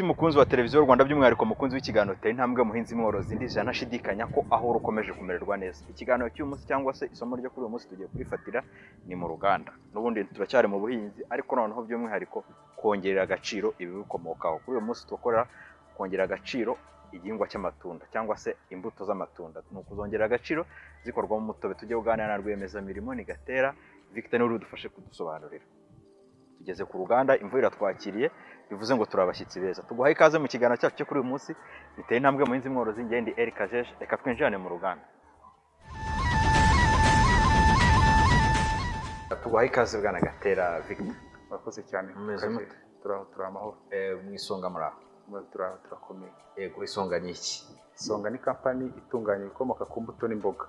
Nshuti mukunzi wa Televiziyo Rwanda, by'umwihariko mukunzi w'ikiganiro Tera Intambwe Muhinzi Mworozi, ndizera ntashidikanya ko aho uri ukomeje kumererwa neza. Ikiganiro cy'uyu munsi cyangwa se isomo ryo kuri uyu munsi tugiye kurifatira ni mu ruganda. N'ubundi turacyari mu buhinzi, ariko noneho by'umwihariko kongerera agaciro ibibikomokaho. Kuri uyu munsi turakora kongera agaciro igihingwa cy'amatunda cyangwa se imbuto z'amatunda. Ni ukuzongerera agaciro zikorwamo umutobe. Tujye kuganira na rwiyemezamirimo ni Gatera Victor, niwe uri budufashe kudusobanurira. Tugeze ku ruganda, imvura iratwakiriye, bivuze ngo turi abashyitsi beza. Tuguhaye ikaze mu kiganiro cyacu cyo kuri uyu munsi biteye intambwe muhinzi mworozi. Ngende Eric Kajeje, reka twinjirane mu ruganda. Tuguhaye ikaze, bwana Gatera Victor. Murakoze cyane. Mumeze Kaje. mute? Turaho, turi amahoro. Mu Isonga muri aho? Turaho, turakomeye. Yego, Isonga ni iki? Isonga ni kampani itunganya ibikomoka ku mbuto n'imboga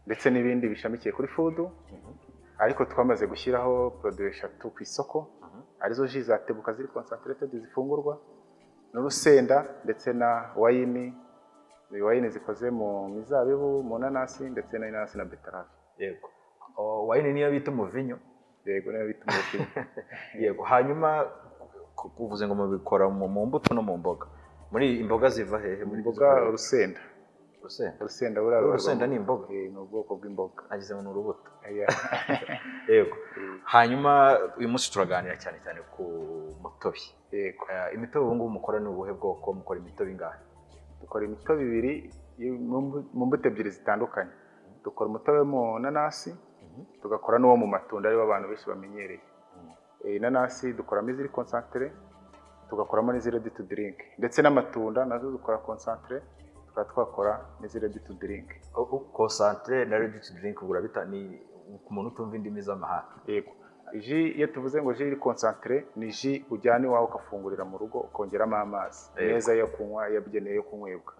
ndetse n'ibindi bishamikiye kuri food, ariko twamaze gushyiraho produit eshatu ku isoko, arizo jus za tebuka ziri concentrated zifungurwa n'urusenda, ndetse na wayini, wayini zikoze mu mizabibu, mu nanasi, ndetse n'inanasi na beterave. Yego. Oh, wayini niyo bita umuvinyo? Yego, niyo bita umuvinyo. Yego. Hanyuma uvuze ngo mubikora mu mbuto no mu mboga. Muri imboga ziva hehe? Mu Muri mboga, urusenda. Urusenda. Urusenda buriya Urusenda ni imboga? Ni ubwoko bw'imboga. Nagize ngo ni urubuto. Aya. Yego. Hanyuma uyu munsi turaganira cyane cyane ku mutobe. Yego. Imitobe ubu ngubu mukora ni ubuhe bwoko? Mukora imitobe ingahe? Dukora imitobe ibiri mu mbuto ebyiri zitandukanye. Dukora umutobe mu nanasi, tugakora n'uwo mu matunda, ariwo abantu benshi bamenyereye. Inanasi dukoramo iziri concentré, tugakoramo n'iziri ready to drink, ndetse n'amatunda nazo dukora concentré, tukaba twakora n'iziri ready to drink. Concentré na ready to drink ubwo urabita ni ku muntu utumva indimi z'amahanga? Yego. Jus, iyo tuvuze ngo jus iri concentré, ni jus ujyana iwawe ukafungurira mu rugo, ukongeramo amazi meza yo kunywa, yabugenewe yo kunywebwa.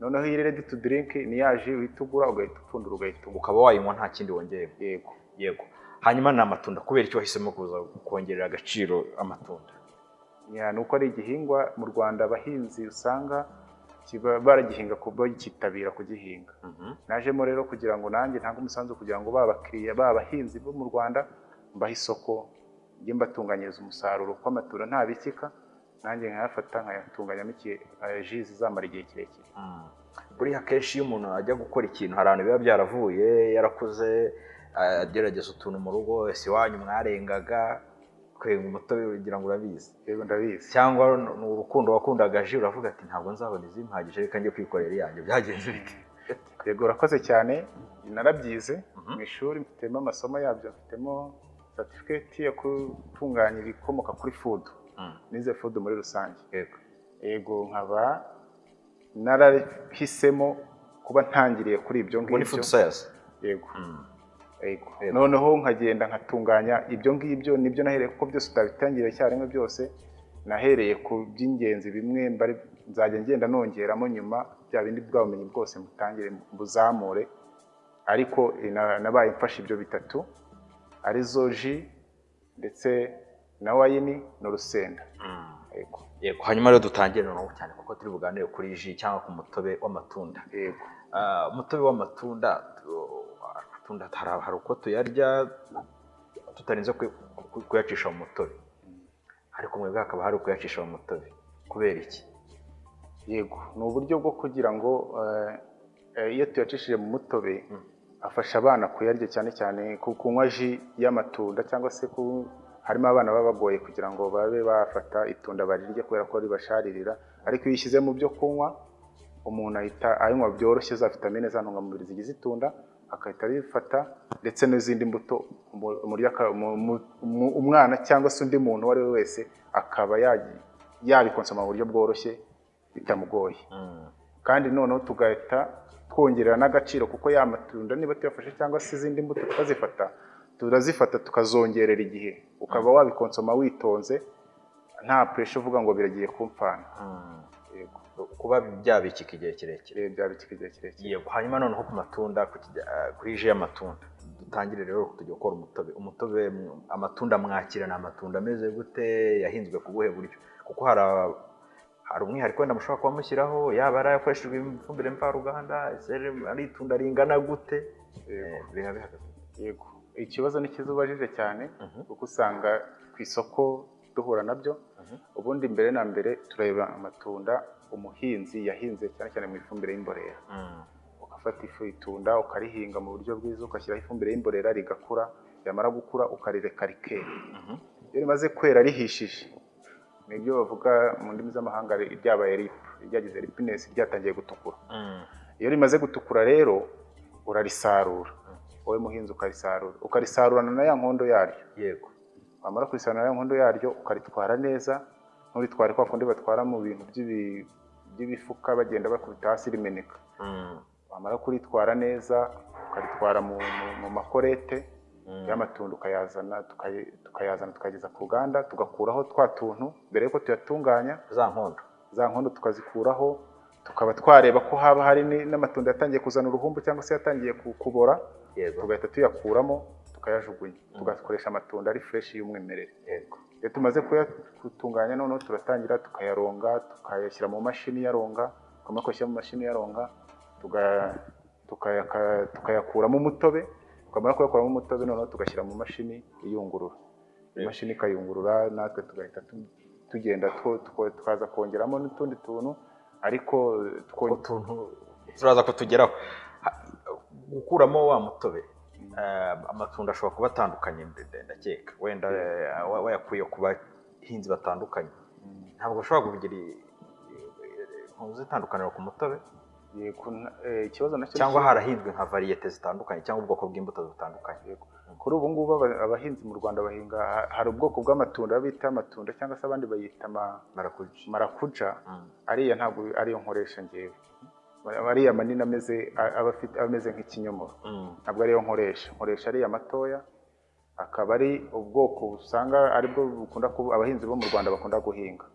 Noneho iyi ready to drink ni ya jus uhita ugura, ugahita upfundura, ugahita unywa. Ukaba wayinywa nta kindi wongeyemo? Yego. Yego. Hanyuma ni amatunda. Kubera icyo wahisemo kuza kongerera agaciro amatunda? Ya, ni uko ari igihingwa mu Rwanda abahinzi usanga baragihinga, bakitabira kugihinga. Najemo rero kugira ngo nanjye ntange umusanzu kugira ngo ba bakiriya, ba bahinzi bo mu Rwanda, mbahe isoko, njye mbatunganyiriza umusaruro, kuko amatunda ntabikika, nanjye nkayafata nkayatunganyamo jus zizamara igihe kirekire. Buriya akenshi iyo umuntu ajya gukora ikintu, hari ahantu biba byaravuye, yarakuze agerageza utuntu mu rugo. Ese iwanyu mwarengaga kwenga umutobe? Ugira ngo urabizi? Yego, ndabizi. Cyangwa ni urukundo wakundaga jus, uravuga ati: "Ntabwo nzabona izimpagije, reka njye kwikorera iyanjye"? Byagenze bite? Yego, urakoze cyane. Narabyize mu ishuri, mfitemo amasomo yabyo, mfitemo certificate yo gutunganya ibikomoka kuri food. Nize food muri rusange. Yego, nkaba narahisemo kuba ntangiriye kuri ibyo Ubwo ni ngibyo. food science? Yego. Yego. Yego. Noneho nkagenda nkatunganya ibyo ngibyo, nibyo nahereye, kuko byose utabitangira icyarimwe. Byose nahereye ku by'ingenzi bimwe, mbari nzajya ngenda nongeramo nyuma bya bindi, bwa bumenyi bwose mbutangire mbuzamure, ariko nabaye mfashe ibyo bitatu, arizo jus ndetse na wayini n'urusenda. Yego. Yego. Hanyuma rero dutangire noneho cyane, kuko turi buganire kuri jus cyangwa ku mutobe w'amatunda. Yego. Umutobe w'amatunda, amatunda hari uko tuyarya tutarinze kuyacisha mu mutobe, ariko mwebwe hakaba hari ukuyacisha mu mutobe. Kubera iki? Yego, ni uburyo bwo kugira ngo iyo tuyacishije mu mutobe afasha abana kuyarya, cyane cyane ku kunywa jus y'amatunda, cyangwa se harimo abana baba bagoye kugira ngo babe bafata itunda barirye kubera ko ribasharirira, ariko iyo uyishyize mu byo kunywa, umuntu ahita ayinywa byoroshye, za vitamine, za ntungamubiri zigize itunda agahita abifata, ndetse n'izindi mbuto, umwana cyangwa se undi muntu uwo ari we wese akaba yabikonsoma mu buryo bworoshye bitamugoye. Kandi noneho tugahita twongerera n'agaciro, kuko ya matunda niba tuyafashe cyangwa se izindi mbuto tukazifata, turazifata tukazongerera igihe, ukaba wabikonsoma witonze, nta pressure uvuga ngo biragiye kumpfana. Yego. Kuba byabikika igihe kirekire. Byabikika igihe kirekire. Yego. Hanyuma noneho ku matunda, kuri jus y'amatunda, dutangire rero tujya gukora umutobe. Umutobe, amatunda mwakira ni amatunda ameze gute? Yahinzwe ku buhe buryo? Kuko hari umwihariko wenda mushobora kuba mushyiraho, yaba ari ayakoreshejwe ifumbire mvaruganda, ese ari itunda ringana gute? Biba bihagaze? Yego, ikibazo ni cyiza ubajije cyane, kuko usanga ku isoko duhura nabyo. Ubundi mbere na mbere tureba amatunda umuhinzi yahinze cyane cyane mu ifumbire y'imborera. Ugafata ifu itunda ukarihinga mu buryo bwiza, ugashyiraho ifumbire y'imborera rigakura, ryamara gukura ukarireka rikera. Iyo rimaze kwera rihishije, nibyo bavuga mu ndimi z'amahanga ryabaye ripe, ryagize ripeness, ryatangiye gutukura. Iyo rimaze gutukura rero urarisarura, wowe muhinzi ukarisarura, ukarisarurana na ya nkondo yaryo. Wamara kurisarura na ya nkondo yaryo ukaritwara neza, nturitware kwa kundi batwara mu bintu by'ibifuka bagenda bakubita hasi rimeneka. Wamara kuritwara neza ukaritwara mu makorete y'amatunda, ukayazana, tukayazana tukayageza ku ruganda, tugakuraho twa tuntu mbere yuko tuyatunganya. Za nkondo. Za nkondo tukazikuraho, tukaba twareba ko haba hari n'amatunda yatangiye kuzana uruhumbu cyangwa se yatangiye kubora, tugahita tuyakuramo tukayajugunya, tugakoresha amatunda ari fresh y'umwimerere. Iyo tumaze kuyatunganya noneho turatangira tukayaronga, tukayashyira mu mashini iyaronga. Twamara kuyashyira mu mashini iyaronga tukayakuramo umutobe. Twamara kuyakuramo umutobe noneho tugashyira mu mashini iyungurura, imashini ikayungurura, natwe tugahita tugenda tukaza kongeramo n'utundi tuntu, ariko Utuntu turaza kutugeraho. Gukuramo wa mutobe, amatunda ashobora kuba atandukanye, ndakeka wenda wayakuye ku bahinzi batandukanye, ntabwo ushobora kugira ntuzi itandukaniro ku mutobe. Yego, ikibazo nacyo cyangwa harahinzwe nka variété zitandukanye cyangwa ubwoko bw'imbuto butandukanye. Yego. Kuri ubu ngubu abahinzi mu Rwanda bahinga, hari ubwoko bw'amatunda bita amatunda cyangwa se abandi bayita marakuja. Marakuja. Ariya ntabwo ariyo nkoresha ngewe. Ariya manini ameze aba ameze nk'ikinyomoro, ntabwo ariyo nkoresha. Nkoresha ariya matoya, akaba ari ubwoko usanga aribwo bukunda kuba abahinzi bo mu Rwanda bakunda guhinga.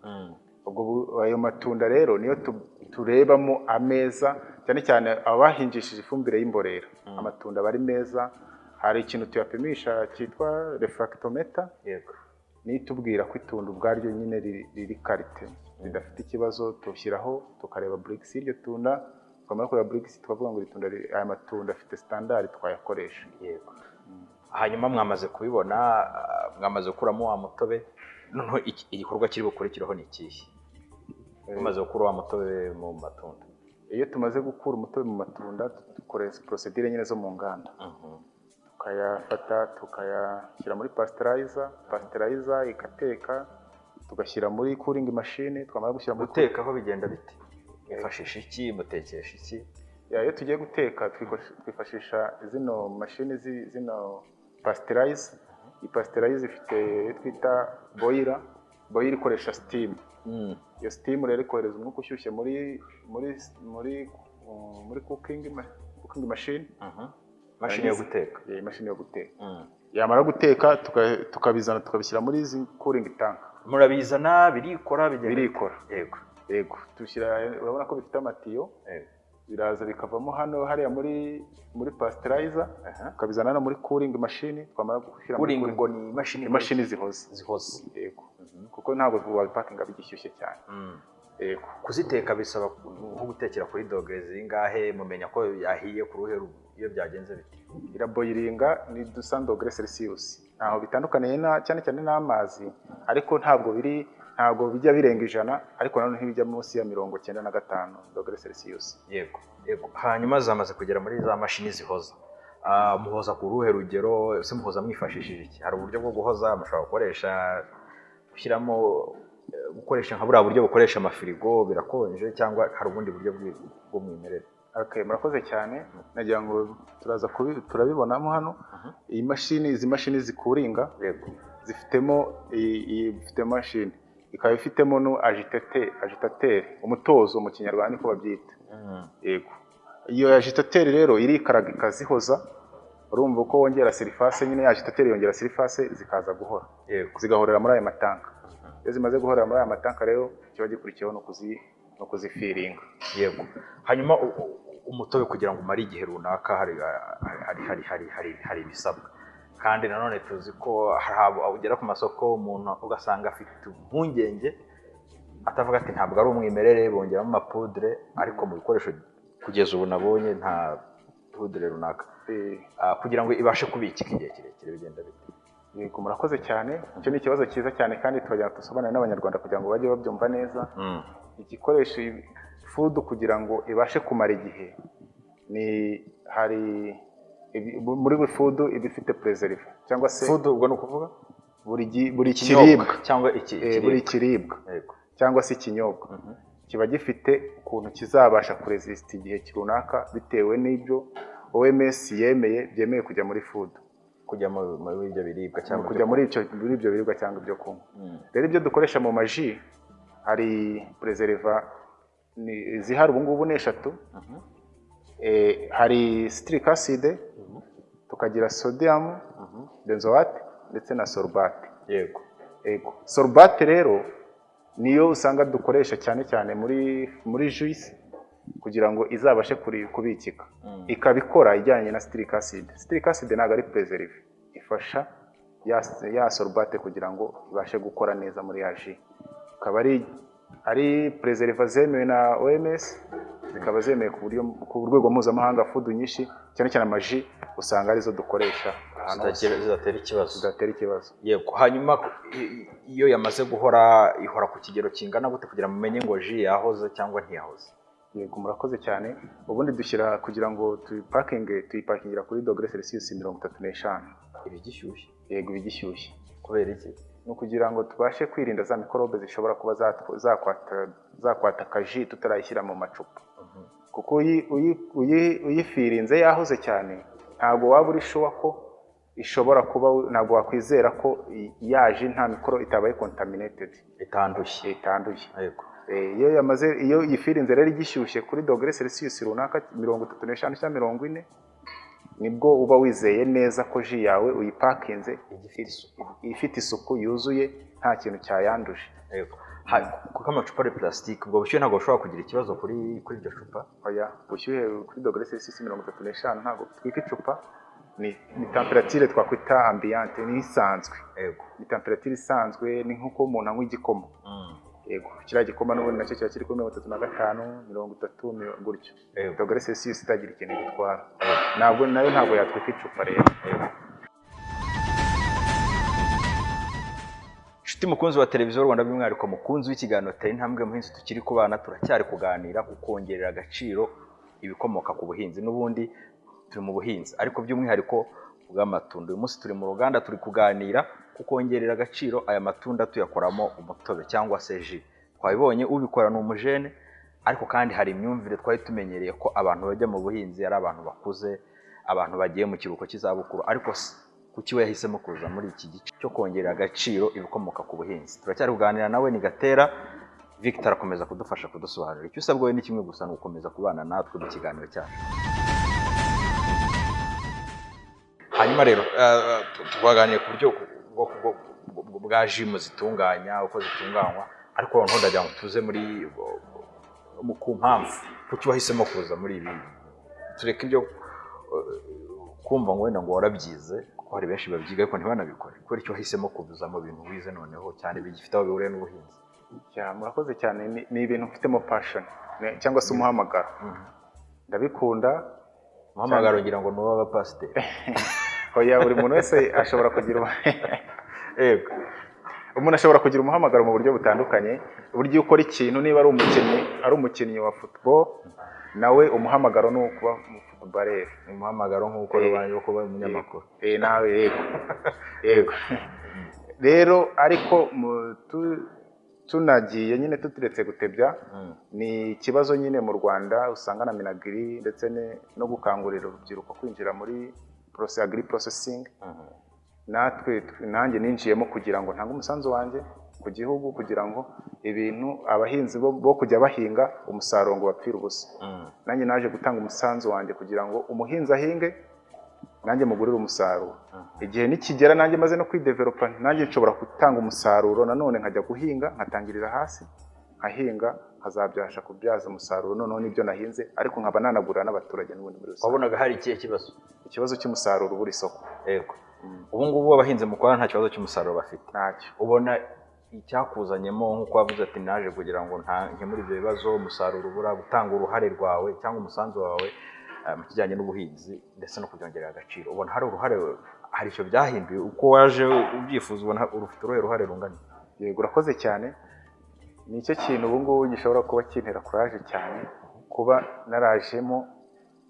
Ubwo ayo matunda rero niyo turebamo ameza, cyane cyane abahingishije ifumbire y'imborera. Amatunda aba ari meza. Hari ikintu tuyapimisha cyitwa refractometer, niyo itubwira ko itunda ubwaryo nyine riri qualité, ridafite ikibazo. Tushyiraho tukareba Brix y'iryo tunda, twamara kureba Brix tukavuga ngo iri tunda aya matunda afite standard twayakoresha. Yego. Hanyuma mwamaze kubibona, mwamaze gukuramo wa mutobe, noneho igikorwa kiri bukurikireho ni ikihe mumaze gukura wa mutobe mu matunda? Iyo tumaze gukura umutobe mu matunda dukora procédure nyine zo mu nganda, tukayafata tukayashyira muri pasteurizer, pasteurizer igateka, tugashyira muri cooling machine. Twamara gushyira muri Gutekaho bigenda bite? Mwifashisha iki? Mutekesha iki? Ya, iyo tugiye guteka twifashisha zino mashini, zino pasteurizer. Iyi pasteurizer ifite iyo twita boiler. Boiler ikoresha steam. Iyo steam rero ikohereza umwuka ushyushye muri cooking machine. Imashini yo guteka. Yeah, imashini yo guteka. Yamara guteka tukabizana tukabishyira muri izi cooling tank. Murabizana birikora, bigenda? Birikora. Yego, tushyira, urabona ko bifite amatiyo, biraza bikavamo hano hariya muri pasteurizer, tukabizana hano muri cooling machine. Twamara gushyira muri Cooling cooling ngo ni imashini? Imashini zihoze. Zihoze. Yego, kuko ntabwo wabipakinga bigishyushye cyane. Yego. Kuziteka bisaba nko gutekera kuri dogere zingahe? Mumenya ko yahiye ku ruhe iyo byagenze bite? Iraboilinga ni 200 dogere Celsius, ntaho bitandukaniye na cyane cyane n'amazi, ariko ntabwo bijya birenga 100, ariko nanone ntibijya munsi ya 95 dogere Celsius. Yego. Hanyuma zamaze kugera muri za mashini zihoza. Muhoza ku ruhe rugero ese? Muhoza mwifashishije iki? Hari uburyo bwo guhoza mushobora gukoresha, gushyiramo, gukoresha nka buriya buryo bukoresha amafirigo birakonje, cyangwa hari ubundi buryo bw'umwimerere? Okay, murakoze cyane. Nagira ngo turaza turabibonamo hano. Iyi mashini, izi mashini zicoolinga zifitemo iyi ifite mashini, ikaba ifitemo no agitateur, umutozo mu Kinyarwanda niko babyita. Yego, iyo agitateur rero irikaraga ikazihoza. Urumva uko wongera surface nyine, ya agitateur yongera surface, zikaza guhora, zigahorera muri aya matanka. Iyo zimaze guhorera muri aya matanka rero, kiba gikurikiyeho no kuzifillinga. Yego. Hanyuma umutobe kugira ngo umare igihe runaka hari hari hari hari hari ibisabwa, kandi nanone tuzi ko hari abo ugera ku masoko umuntu ugasanga afite impungenge, atavuga ati ntabwo ari umwimerere, bongeramo amapoudre, ariko mu bikoresho kugeza ubu nabonye nta poudre runaka. Kugira ngo ibashe kubikika igihe kirekire bigenda bite? Yego, murakoze cyane. Icyo ni ikibazo cyiza cyane kandi turajya dusobanurira n'Abanyarwanda kugira ngo bajye babyumva neza. Igikoresho food kugira ngo ibashe kumara igihe ni hari muri buri food iba ifite preserve cyangwa se Food ubwo ni ukuvuga buri ikinyobwa kiribwa cyangwa iki buri ikiribwa. kiribwa Yego. cyangwa se ikinyobwa kiba gifite ukuntu kizabasha kuresisita igihe runaka bitewe n'ibyo OMS yemeye byemeye kujya muri food, kujya muri ibyo biribwa cyangwa kujya muri ibyo biribwa cyangwa ibyo kunywa. Rero ibyo dukoresha mu maji hari preserva izihari ubu ngubu ni eshatu. Hari citric acid, tukagira sodium benzoate ndetse na sorbate. Yego, sorbate rero niyo usanga dukoresha cyane cyane muri juice kugira ngo izabashe kubikika, ikaba ikora ijyanye na citric acid. Citric acid ntabwo ari preserve, ifasha ya sorbate kugira ngo ibashe gukora neza muri ya jus. Ikaba ari preserve zemewe na OMS, zikaba zemewe ku buryo ku rwego mpuzamahanga. Food nyinshi cyane cyane amaji usanga arizo dukoresha ahantu hose. Zidatera ikibazo. Zidatera ikibazo. Yego. Hanyuma iyo yamaze guhora, ihora ku kigero kingana gute kugira ngo mumenye ngo jus yahoze cyangwa ntiyahoze? Yego, murakoze cyane. Ubundi dushyira kugira ngo tuyipakinge, tuyipakingira kuri dogere Celsius 35. Iba igishyushye? Yego, iba igishyushye. Kubera iki? Ni ukugira ngo tubashe kwirinda za mikorobe zishobora kuba zakwata akaji tutarayishyira mu macupa, kuko uyifirinze yahoze cyane ntabwo waba uri sure ko ishobora kuba, ntabwo wakwizera ko yaje nta mikoro itabaye contaminated. Itanduye. Itanduye. Yego. Iyo yamaze, iyo yifirinze rero igishyushye kuri dogere Celsius runaka, 35 cyangwa 40, nibwo uba wizeye neza ko jus yawe uyipakinze igifite isuku, ifite isuku yuzuye, nta kintu cyayanduje. Yego. Kuko amacupa ari plastique, ubwo bushyuhe ntabwo bushobora kugira ikibazo kuri iryo cupa? Oya, ubushyuhe kuri dogere Celsius 35 ntabwo butwika icupa. Ni temperature twakwita ambiante, ni isanzwe. Ni temperature isanzwe, ni nk'uko umuntu anywa igikoma. Yego, kiriya gikoma n'ubundi nacyo kiba kiri kuri 35, 30, gutyo. Dogere Celsius itagira ikintu gitwara, ntabwo nayo ntabwo yatwika icupa rero. Inshuti mukunzi wa Televiziyo Rwanda, by'umwihariko mukunzi w'ikiganiro Tera Intambwe Muhinzi, tukiri ku bana, turacyari kuganira ku kongerera agaciro ibikomoka ku buhinzi. N'ubundi turi mu buhinzi ariko by'umwihariko bw'amatunda. Uyu munsi turi mu ruganda, turi kuganira ku kongerera agaciro aya matunda tuyakoramo umutobe cyangwa se jus. Twabibonye, ubikora ni umujene, ariko kandi hari imyumvire twari tumenyereye ko abantu bajya mu buhinzi ari abantu bakuze, abantu bagiye mu kiruhuko cy'izabukuru. Ariko se kuki we yahisemo kuza muri iki gice cyo kongerera agaciro ibikomoka ku buhinzi? Turacyari kuganira nawe, ni Gatera Victor, akomeza kudufasha kudusobanurira. Icyo usabwa we ni kimwe gusa, ni ugukomeza kubana natwe mu kiganiro cyacu. Hanyuma rero twaganiriye ku buryo bwa jus zitunganya, uko zitunganywa, ariko noneho ndagira ngo tuze muri ku mpamvu kuki wahisemo kuza muri ibi. Tureke ibyo kumva ngo wenda ngo warabyize, kuko hari benshi babyiga ariko ntibanabikore. Kubera icyo wahisemo kuza mu bintu wize noneho cyane bigifite aho bihuriye n'ubuhinzi? Murakoze cyane. Ni ibintu mfitemo passion cyangwa se umuhamagaro, ndabikunda. Umuhamagaro ngira ngo ni uw'abapasiteri. Oya, buri muntu wese ashobora kugira Yego. Umuntu ashobora kugira umuhamagaro mu buryo butandukanye. Uburyo iyo ukora ikintu, niba ari umukinnyi wa football, nawe umuhamagaro ni ukuba umufootballer. Umuhamagaro nk'uko rubanje wo kuba umunyamakuru. Nawe yego, yego. Rero ariko tunagiye nyine tuturetse gutebya, ni ikibazo nyine mu Rwanda usanga na Minagri ndetse no gukangurira urubyiruko kwinjira muri agri processing. Natwe nanjye ninjiyemo kugira ngo ntange umusanzu wanjye ku gihugu, kugira ngo ibintu abahinzi bo kujya bahinga umusaruro ngo bapfire ubusa. Nanjye naje gutanga umusanzu wanjye kugira ngo umuhinzi ahinge, nanjye mugurire umusaruro. Igihe nikigera nanjye maze no kwidevelopa, nanjye nshobora gutanga umusaruro nanone nkajya guhinga, nkatangirira hasi nkahinga, nkazabyasha kubyaza umusaruro noneho n'ibyo nahinze, ariko nkaba nanagurira n'abaturage n'ubundi muri rusange. Wabonaga hari ikihe kibazo? Ikibazo cy'umusaruro ubura isoko. Yego. Ubu ngubu abahinzi mukorana nta kibazo cy'umusaruro bafite? Ntacyo. Ubona icyakuzanyemo, nk'uko wavuze ati naje kugira ngo nkemure ibyo bibazo, umusaruro ubura, gutanga uruhare rwawe cyangwa umusanzu wawe mu kijyanye n'ubuhinzi ndetse no kubyongerera agaciro, ubona hari uruhare, hari icyo byahinduye uko waje ubyifuza? Ubona rufite uruhe ruhare rungana? Yego, urakoze cyane. Ni cyo kintu ubu ngubu gishobora kuba kintera courage cyane, kuba narajemo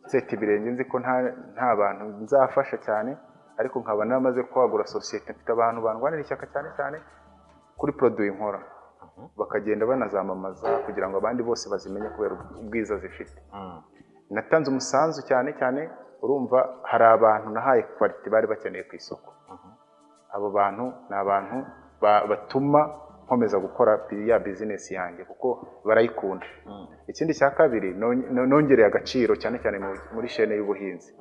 nseta ibirenge nzi ko nta bantu nzafasha cyane, ariko nkaba namaze kwagura sosiyete, mfite abantu bandwanira ishyaka cyane cyane kuri produit nkora, bakagenda banazamamaza kugira ngo abandi bose bazimenye kubera ubwiza zifite. Natanze umusanzu cyane cyane, urumva hari abantu nahaye quality bari bakeneye ku isoko. Abo bantu ni abantu batuma nkomeza gukora ya business yanjye kuko barayikunda. Ikindi cya kabiri, nongereye agaciro cyane cyane muri chaîne y'ubuhinzi.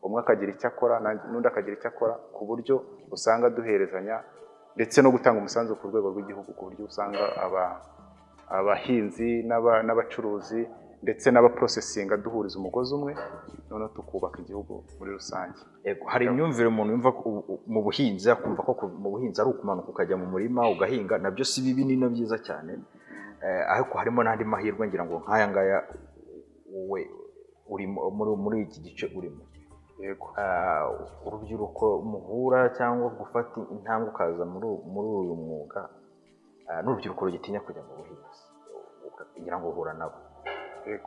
Umwe akagira icyo akora, n'undi akagira icyo akora, ku buryo usanga duherezanya, ndetse no gutanga umusanzu ku rwego rw'igihugu, ku buryo usanga abahinzi n'abacuruzi ndetse n'abaprocessinga duhuriza umugozi umwe, noneho tukubaka igihugu muri rusange. Yego, hari imyumvire umuntu yumva ko mu buhinzi, akumva ko mu buhinzi ari ukumanuka ukajya mu murima ugahinga. Nabyo si bibi, ni na byiza cyane. Ariko harimo n'andi mahirwe, ngira ngo nk'aya ngaya wowe urimo muri iki gice urimo. Yego. Urubyiruko muhura cyangwa gufata intambwe ukaza muri uyu mwuga, n'urubyiruko rugitinya kujya mu buhinzi, kugira ngo uhura nabo,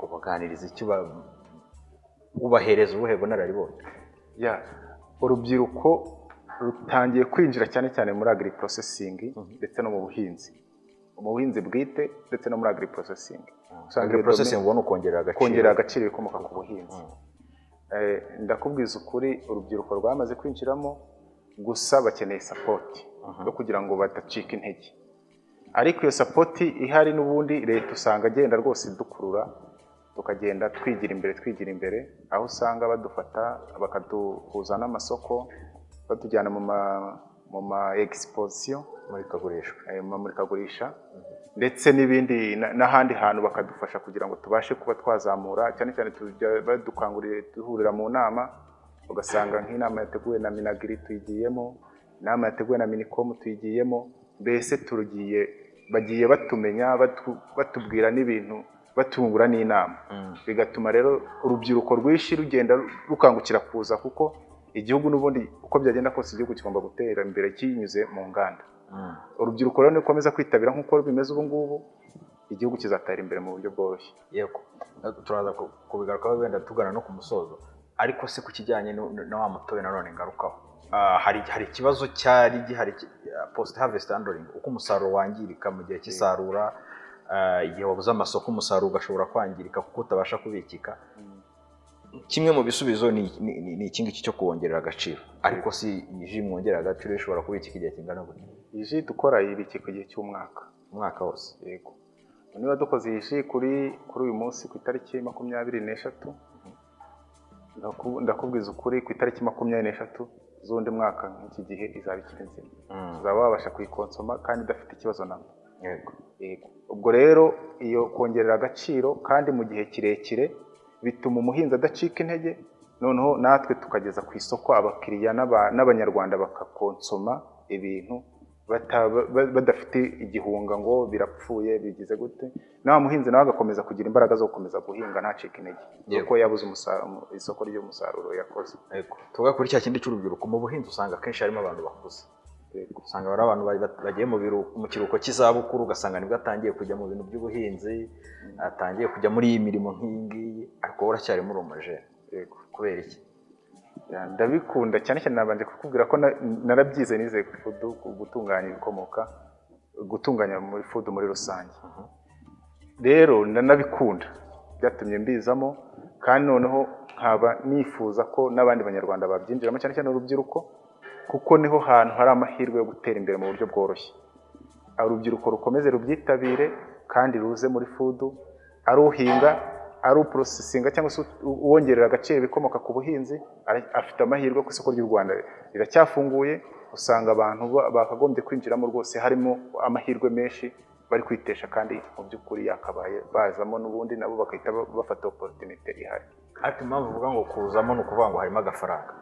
ubaganiriza icyo, ubahereza ubuhe bunararibonye? Ya, urubyiruko rutangiye kwinjira cyane cyane muri agri processing ndetse no mu buhinzi, mu buhinzi bwite ndetse no muri agri processing. Usanga agri iyo processing ubona ukongerera agaciro. Kongerera agaciro ibikomoka ku buhinzi. Ndakubwiza ukuri, urubyiruko rwamaze kwinjiramo, gusa bakeneye support yo kugira ngo badacika intege. Ariko iyo support ihari n'ubundi leta usanga agenda rwose idukurura, tukagenda twigira imbere, twigira imbere, aho usanga badufata bakaduhuza n'amasoko, batujyana mu ma exposition, murikagurisha, ayo mamurikagurisha ndetse n'ibindi n'ahandi hantu, bakadufasha kugira ngo tubashe kuba twazamura. Cyane cyane tujya badukangurira, duhurira mu nama, ugasanga nk'inama yateguwe na MINAGRI tuyigiyemo, inama yateguwe na MINICOM tuyigiyemo. Mbese tugiye bagiye batumenya, batubwira n'ibintu, batungura n'inama, bigatuma rero urubyiruko rwinshi rugenda rukangukira kuza, kuko igihugu n'ubundi uko byagenda kose igihugu kigomba gutera imbere kinyuze mu nganda. Urubyiruko rero nirukomeza kwitabira nk'uko bimeze ubu ngubu, igihugu kizatera imbere mu buryo bworoshye. Yego, turaza kubigarukaho wenda tugana no ku musozo. Ariko se ku kijyanye na wa mutobe nanone ngarukaho, hari ikibazo cyari gihari, post harvest handling, uko umusaruro wangirika mu gihe cy'isarura, igihe wabuze amasoko umusaruro ugashobora kwangirika kuko utabasha kubikika. Kimwe mu bisubizo ni iki ngiki cyo kuwongerera agaciro. Ariko si iyi jus mwongerera agaciro ishobora kubikika igihe kingana gute? Iyi jus dukora yibikika igihe cy'umwaka. Umwaka wose? Yego. Niba dukoze iyi jus kuri uyu munsi ku itariki 23, ndakubwiza ukuri, ku itariki 23 z'undi mwaka nk'iki gihe izaba ikiri nzima, uzaba wabasha kuyikonsoma kandi idafite ikibazo na mba. Yego. Ubwo rero iyo kongerera agaciro kandi mu gihe kirekire bituma umuhinzi adacika intege, noneho natwe tukageza ku isoko abakiriya n'Abanyarwanda bakakonsoma ibintu badafite igihunga ngo birapfuye, bigize gute. Na wa muhinzi nawe agakomeza kugira imbaraga zo gukomeza guhinga, ntacike intege kuko yabuze isoko ry'umusaruro yakoze. Yego. Tuvuga kuri cya kindi cy'urubyiruko mu buhinzi, usanga akenshi harimo abantu bakuze. Usanga ari abantu bagiye mu kiruhuko cy'izabukuru, ugasanga nibwo atangiye kujya mu bintu by'ubuhinzi, atangiye kujya muri iyi mirimo nk'iyi ngiyi, ariko wowe uracyarimo, uri umujene. Yego. Kubera iki? Ya, ndabikunda cyane cyane. Nabanje kukubwira ko narabyize, nize food, gutunganya ibikomoka, gutunganya muri food muri rusange. Rero ndanabikunda, byatumye mbizamo, kandi noneho nkaba nifuza ko n'abandi Banyarwanda babyinjiramo, cyane cyane urubyiruko, kuko niho hantu hari amahirwe yo gutera imbere mu buryo bworoshye. Urubyiruko rukomeze rubyitabire kandi ruze muri food, ari uhinga, ari uprocessinga cyangwa se uwongerera agaciro ibikomoka ku buhinzi, afite amahirwe ku isoko ry'u Rwanda riracyafunguye. Usanga abantu bakagombye kwinjiramo rwose, harimo amahirwe menshi bari kwitesha, kandi mu by'ukuri yakabaye bazamo n'ubundi nabo bagahita bafata opportunity ihari. Ariko impamvu uvuga ngo kuzamo ni ukuvuga ngo harimo agafaranga?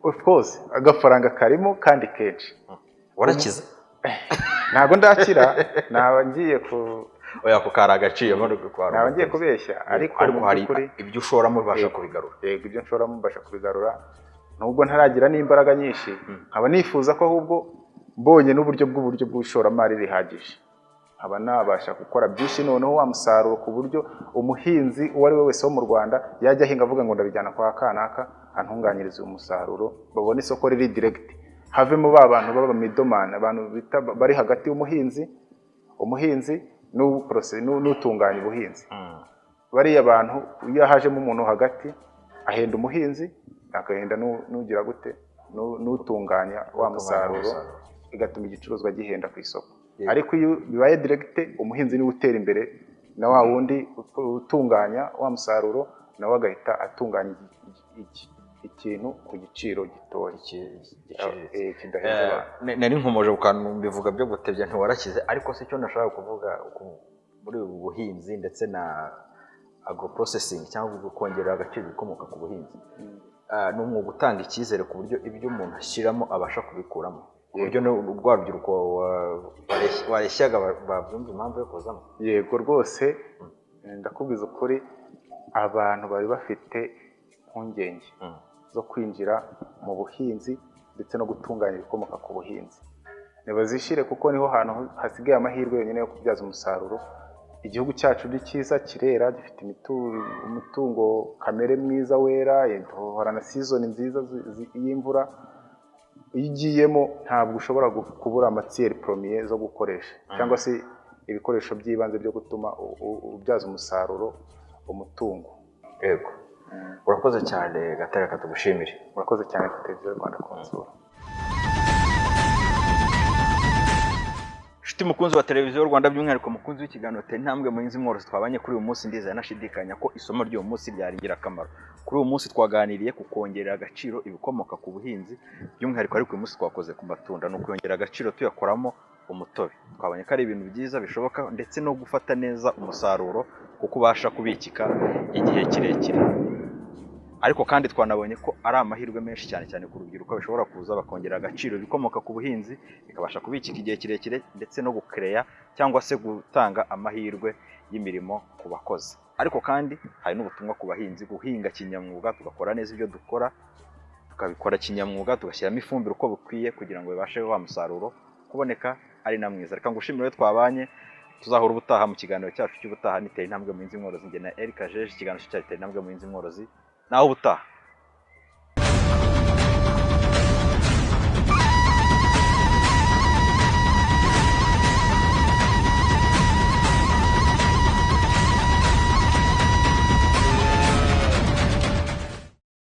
Of course, agafaranga karimo kandi kenshi. Warakize? Ntabwo ndakira, naba ngiye ku Oya, ako kari agaciro Naba ngiye kubeshya, ariko ariko mu hari by'ukuri ibyo ushoramo ubasha Yego. kubigarura. Yego, ibyo nshoramo mbasha kubigarura, nubwo ntaragira n'imbaraga nyinshi. Nkaba nifuza ko ahubwo mbonye n'uburyo bw'ishoramari rihagije, nkaba nabasha gukora byinshi, noneho wa musaruro ku buryo umuhinzi uwo ari we wese wo mu Rwanda yajya ahinga avuga ngo ndabijyana kwa kanaka antunganyirize uyu musaruro, babone isoko riri direct, havemo ba bantu baba middleman, abantu bita bari hagati y'umuhinzi n'utunganya ubuhinzi. Bariya bantu iyo hajemo umuntu hagati ahenda umuhinzi, agahenda n'ugira gute, n'utunganya wa musaruro, bigatuma igicuruzwa gihenda ku isoko. Ariko iyo bibaye direct, umuhinzi niwe utera imbere, na wa wundi utunganya wa musaruro nawe agahita atunganya ikintu ku giciro gitoya, Giciriritse. Kidahenze abantu. Nari nkomoje ku kantu mbivuga byo gutebya, ntiwarakize, ariko si cyo nashaka kuvuga muri ubu buhinzi ndetse na agro processing cyangwa kongerera agaciro ibikomoka ku buhinzi. Ni umwuga utanga icyizere ku buryo ibyo umuntu ashyiramo abasha kubikuramo, ku buryo rwa rubyiruko wareshyaga babyumva impamvu yo kuzamo. Yego rwose, ndakubwiza ukuri, abantu bari bafite impungenge zo kwinjira mu buhinzi ndetse no gutunganya ibikomoka ku buhinzi, ntibazishyire, kuko niho hantu hasigaye amahirwe yonyine yo kubyaza umusaruro. Igihugu cyacu ni cyiza, kirera, gifite umutungo kamere mwiza wera, duhorana season nziza y'imvura. Iyo ugiyemo ntabwo ushobora kubura matière première zo gukoresha cyangwa se ibikoresho by'ibanze byo gutuma ubyaza umusaruro umutungo. Yego, urakoze cyane Gatare, katugushimire. Murakoze cyane ku Televiziyo Rwanda kunsura. Inshuti mukunzi wa Televiziyo Rwanda, by'umwihariko mukunzi w'ikiganiro Tera Intambwe Muhinzi Mworozi twabanye kuri uyu munsi, ndizera nashidikanya ko isomo ry'uyu munsi ryari ingirakamaro. Kuri uyu munsi twaganiriye ku kongerera agaciro ibikomoka ku buhinzi, by'umwihariko ariko uyu munsi twakoze ku matunda, ni ukuyongera agaciro tuyakoramo umutobe. Twabonye ko ari ibintu byiza bishoboka, ndetse no gufata neza umusaruro kuko ubasha kubikika igihe kirekire. Ariko kandi twanabonye ko ari amahirwe menshi cyane cyane ku rubyiruko bishobora kuza bakongera agaciro ibikomoka ku buhinzi, bikabasha kubikika igihe kirekire, ndetse no gukereya cyangwa se gutanga amahirwe y'imirimo ku bakozi. Ariko kandi hari n'ubutumwa ku bahinzi: guhinga kinyamwuga, tugakora neza ibyo dukora, tukabikora kinyamwuga, tugashyiramo ifumbire uko bikwiye kugira ngo bibashe wa musaruro kuboneka ari na mwiza. Reka ngushimire twabanye, tuzahura ubutaha mu kiganiro cyacu cy'ubutaha nitera intambwe muhinzi mworozi. Njye na Eric Jeje, ikiganiro cyacu Tera Intambwe Muhinzi Mworozi, naho ubutaha.